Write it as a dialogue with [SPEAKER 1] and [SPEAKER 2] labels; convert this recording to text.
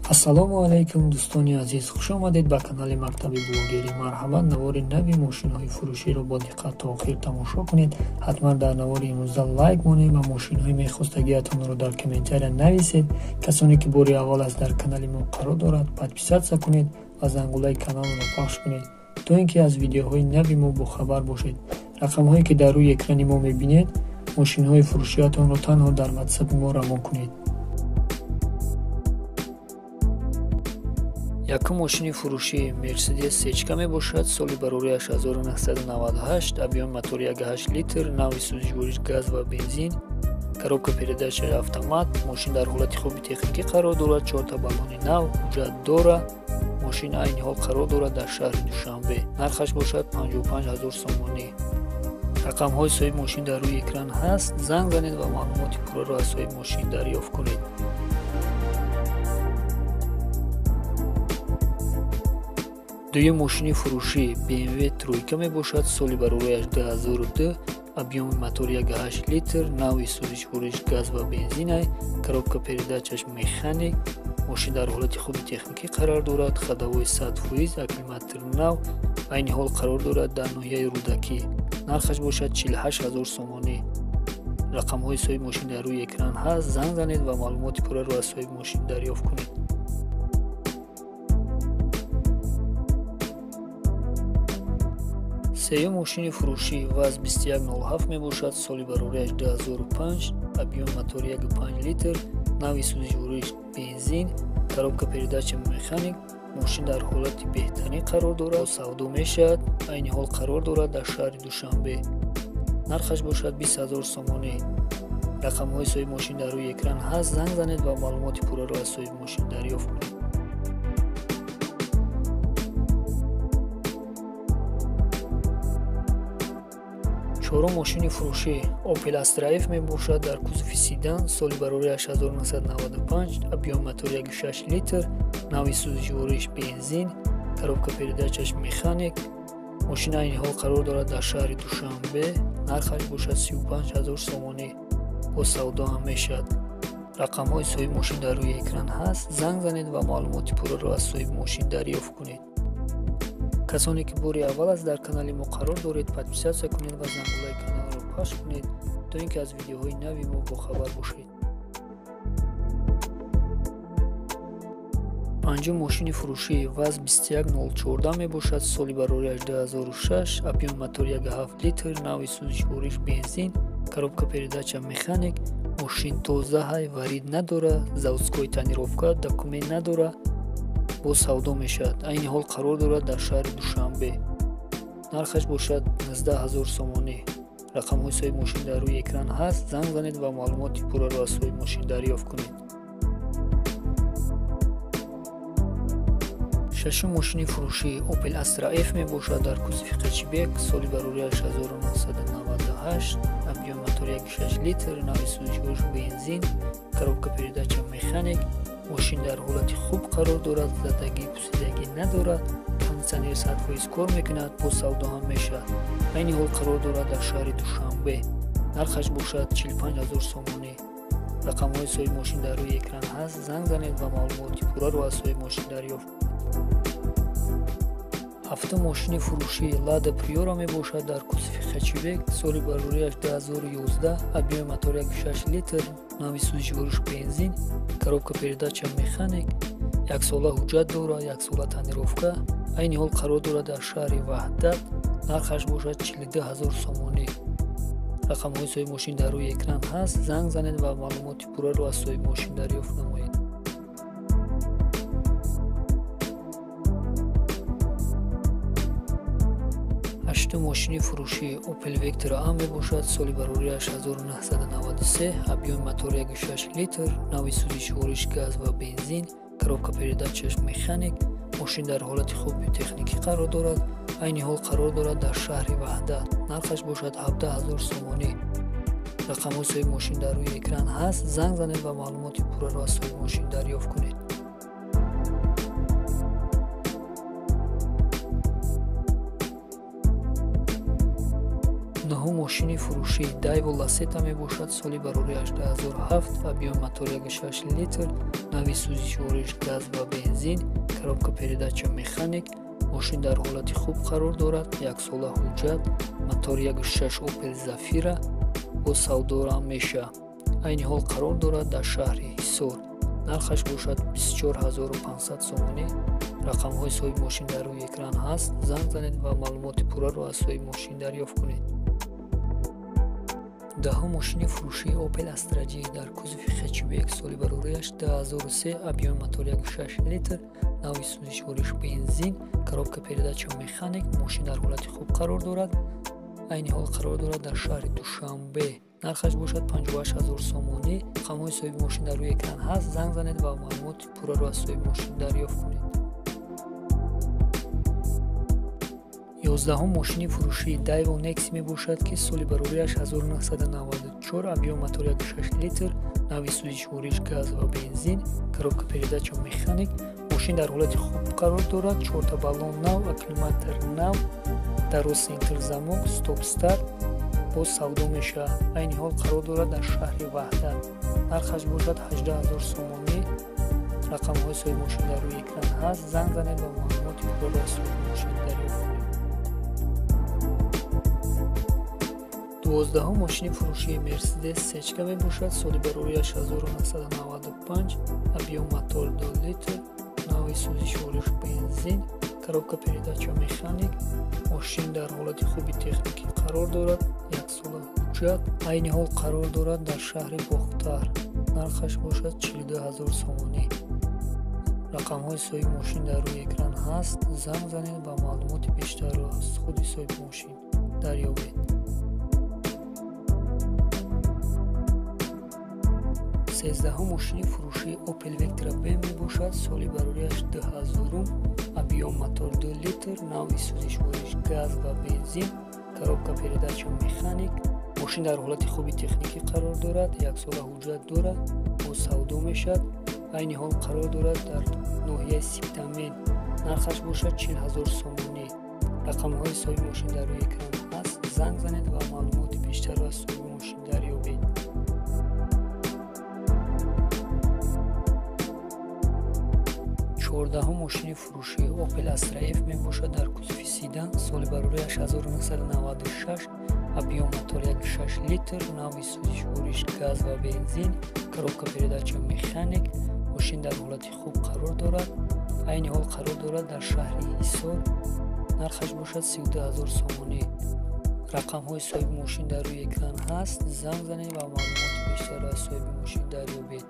[SPEAKER 1] Ассалому алайкум, дӯстони азиз, хуш омадед ба канали Мактаби блогерӣ. Марҳамат, навори нави мошинҳои фурӯширо бо диққат то охир тамошо кунед. Ҳатман дар навори имрӯза лайк монед ва мошинҳои мехостагиатонро дар комментария нависед. Касоне ки бори аввал аст дар канали мо қарор дорад, подписаться кунед ва зангулаи каналро пахш кунед, то ин ки аз видеоҳои нави мо бохабар бошед. Рақамҳое ки дар рӯи экрани мо мебинед, мошинҳои фурӯшиатонро танҳо дар ватсапи мо равон кунед. Якум мошини фурӯшӣ Мерседес Сечка мебошад. Соли барориаш 1998, объёми мотори 1,8 литр, навъи сӯзишвориш газ ва бензин, коробка передача автомат. Мошин дар ҳолати хуби техникӣ қарор дорад, чорта баллони нав, ҳуҷҷат дора. Мошин айни ҳол қарор дорад дар шаҳри Душанбе. Нархаш бошад 55 0 сомонӣ. Рақамҳои соҳиби мошин дар рӯи экран ҳаст. Занг занед ва маълумоти пурраро аз соҳиби мошин дарёфт кунед. Дуюм мошини фурӯшӣ BMW тройка мебошад. Соли барориаш 2002, объёми мотор 1,8 литр, навъи сӯзишвориш газ ва бензинай, коробка передачаш механик. Мошин дар ҳолати хуби техникӣ қарор дорад, ходовой 100%, аккумулятор нав. Айни ҳол қарор дорад дар ноҳияи Рӯдакӣ. Нархаш бошад 48 0 сомонӣ. Рақамҳои соҳиби мошин дар рӯи экран ҳаст. Занг занед ва маълумоти пурраро аз соҳиби мошин дарёфт кунед. Сеюм мошини фурӯшӣ ВАЗ 2107 мебошад. Соли барориаш 2005, объёми мотор 1,5 литр, навъи сӯзишвориш бензин, коробка передача механик. Мошин дар ҳолати беҳтарин қарор дорад, савдо мешавад. Айни ҳол қарор дорад дар шаҳри Душанбе. Нархаш бошад 20 0 сомонӣ. Рақамҳои соҳиби мошин дар рӯи экран ҳаст. Занг занед ва маълумоти пурраро аз соҳиби мошин дарёфт кунед. Чорум мошини фурӯшӣ Opel Astra F мебошад дар кузови седан. Соли барориаш 1995, объёми мотор 1,6 литр, навъи сӯзишвориш бензин, коробка передачаш механик. Мошин айни ҳол қарор дорад дар шаҳри Душанбе. Нархаш бошад 35 0 сомонӣ. Бо савдо ҳам мешавад. Рақамҳои соҳиби мошин дар рӯи экран ҳаст. Занг занед ва маълумоти пурраро аз соҳиби мошин дарёфт кунед. Касоне ки бори аввал аст дар канали мо қарор доред, подписаться кунед ва зангулаи каналро пахш кунед, то ин ки аз видеоҳои нави мо бохабар бошед. Панҷум мошини фурӯшӣ ВАЗ 21014 мебошад. Соли барориаш 2006, объёми мотор 1,7 литр, навъи сӯзишвориш бензин, коробка передача механик. Мошин тоза ҳай, варид надора, заводской тонировка, документ надора. Бо савдо мешавад. Айни ҳол қарор дорад дар шаҳри Душанбе. Нархаш бошад 19 0 сомонӣ. Рақамҳои соҳиби мошин дар рӯи экран ҳаст. Занг занед ва маълумоти пурраро аз соҳиби мошин дарёфт кунед. Шашум мошини фурӯшӣ Opel Astra F мебошад дар кузови хэтчбек. Соли барориаш 1998, объёми мотор 1,6 литр, навъи сӯзишвориш бензин, коробка передача механик. Мошин дар ҳолати хуб қарор дорад, задагӣ пусидагӣ надорад, кондитсионер 100% кор мекунад, бо савдо ҳам мешавад. Айни ҳол қарор дорад дар шаҳри Душанбе. Нархаш бошад 45 0 сомонӣ. Рақамҳои соҳиби мошин дар рӯи экран ҳаст. Занг занед ва маълумоти пурраро аз соҳиби мошин дарёфт кунед. Ҳафтум мошини фурӯшӣ Lada Priora мебошад дар кузови хэтчбек. Соли барориаш 2011, объёми мотор 1,6 литр, навъи сӯзишвориш бензин, коробка передача механик. Яксола ҳуҷҷат дорад, яксола тонировка. Айни ҳол қарор дорад дар шаҳри Ваҳдат. Нархаш бошад 42 0 сомонӣ. Рақамҳои соҳиби мошин дар рӯи экран ҳаст. Занг занед ва маълумоти пурраро аз соҳиби мошин дарёфт намоед. Ҳаштум мошини фурӯшӣ Opel Vectra A мебошад. Соли барориаш 1993, объёми мотор 1,6 литр, навъи сӯзишвориш газ ва бензин, коробка передачаш механик. Мошин дар ҳолати хуби техникӣ қарор дорад. Айни ҳол қарор дорад дар шаҳри Ваҳдат. Нархаш бошад 17 0 сомонӣ. Рақамҳои соҳиби мошин дар рӯи экран ҳаст. Занг занед ва маълумоти пурраро аз соҳиби мошин дарёфт кунед. Нуҳум Мошини фурӯшии Daewoo Lacetti мебошад, соли барориаш 2007, объёми мотор 1,6 литр, нави сӯзишвориш газ ва бензин, коробка передача механик. Мошин дар ҳолати хуб қарор дорад, яксола ҳуҷҷат, мотори 1,6 Opel Zafira бо савдора мешавад. Айни ҳол қарор дорад дар шаҳри Ҳисор. Нархаш бошад 24500 сомонӣ. Рақамҳои соҳиби мошин дар рӯи экран ҳаст. Занг занед ва маълумоти пурраро аз соҳиби мошин дарёфт кунед. Даҳум мошини фурӯшии Opel Astra J дар кузови хэтчбек, соли барориаш 2003, объёми мотор 1,6 литр, нави сӯзишвориш бензин, коробка передача механик. Мошин дар ҳолати хуб қарор дорад. Айни ҳол қарор дорад дар шаҳри Душанбе. Нархаш бошад 58000 сомонӣ. Рақамҳои соҳиби мошин дар рӯи экран ҳаст. Занг занед ва маълумоти пурраро аз соҳиби мошин дарёфт кунед. 11-ум мошини фурӯшии Daewoo Nexia мебошад, ки соли барориаш 1994, объёми мотор 1,6 литр, нави сӯзишвориш газ ва бензин, коробка передача механик. Мошин дар ҳолати хуб қарор дорад, 4 баллон нав, аккумулятор нав, дароз центр замок, стоп-старт, боз савдо мешавад. Айни ҳол қарор дорад дар шаҳри Ваҳдат. Нархаш бошад 18000 сомонӣ. Рақамҳои соҳиби мошин дар рӯи экран ҳаст. Занг занед ва маълумоти пурраро аз соҳиби мошин дарёфт кунед. 12-ум мошини фурӯшии Mercedes C мебошад, соли барориаш 1995, объём мотор 2 литр, нави сӯзишвориш бензин, коробка передача механик. Мошин дар ҳолати хуби техникӣ қарор дорад, яксола ҳуҷҷат. Айни ҳол қарор дорад дар шаҳри Бохтар. Нархаш бошад 42000 сомонӣ. Рақамҳои соҳиби мошин дар рӯи экран ҳаст. Занг занед ва маълумоти бештарро аз худи соҳиби мошин дарёбед. 13-ум мошини фурӯшии Opel Vectra B мебошад, соли барориаш 2000, объём мотор 2 литр, нави сӯзишвориш газ ва бензин, коробка передача механик. Мошин дар ҳолати хуби техникӣ қарор дорад, яксола ҳуҷҷат дорад, бо савдо мешавад. Айни ҳол қарор дорад дар ноҳияи Сиптамен. Нархаш бошад 40000 сомонӣ. Рақамҳои соҳиби мошин дар рӯи экран ҳаст. Занг занед ва маълумоти бештарро аз соҳиби мошин дарёбед. 14-ум мошини фурӯшии Opel Astra F мебошад дар кузови седан, соли барориаш 1996, объём мотор 1,6 литр, нави сӯзишвориш газ ва бензин, коробка передача механик. Мошин дар ҳолати хуб қарор дорад. Айни ҳол қарор дорад дар шаҳри Ҳисор. Нархаш бошад 32000 сомонӣ. Рақамҳои соҳиби мошин дар рӯи экран ҳаст. Занг занед ва маълумоти бештарро аз соҳиби мошин дарёбед.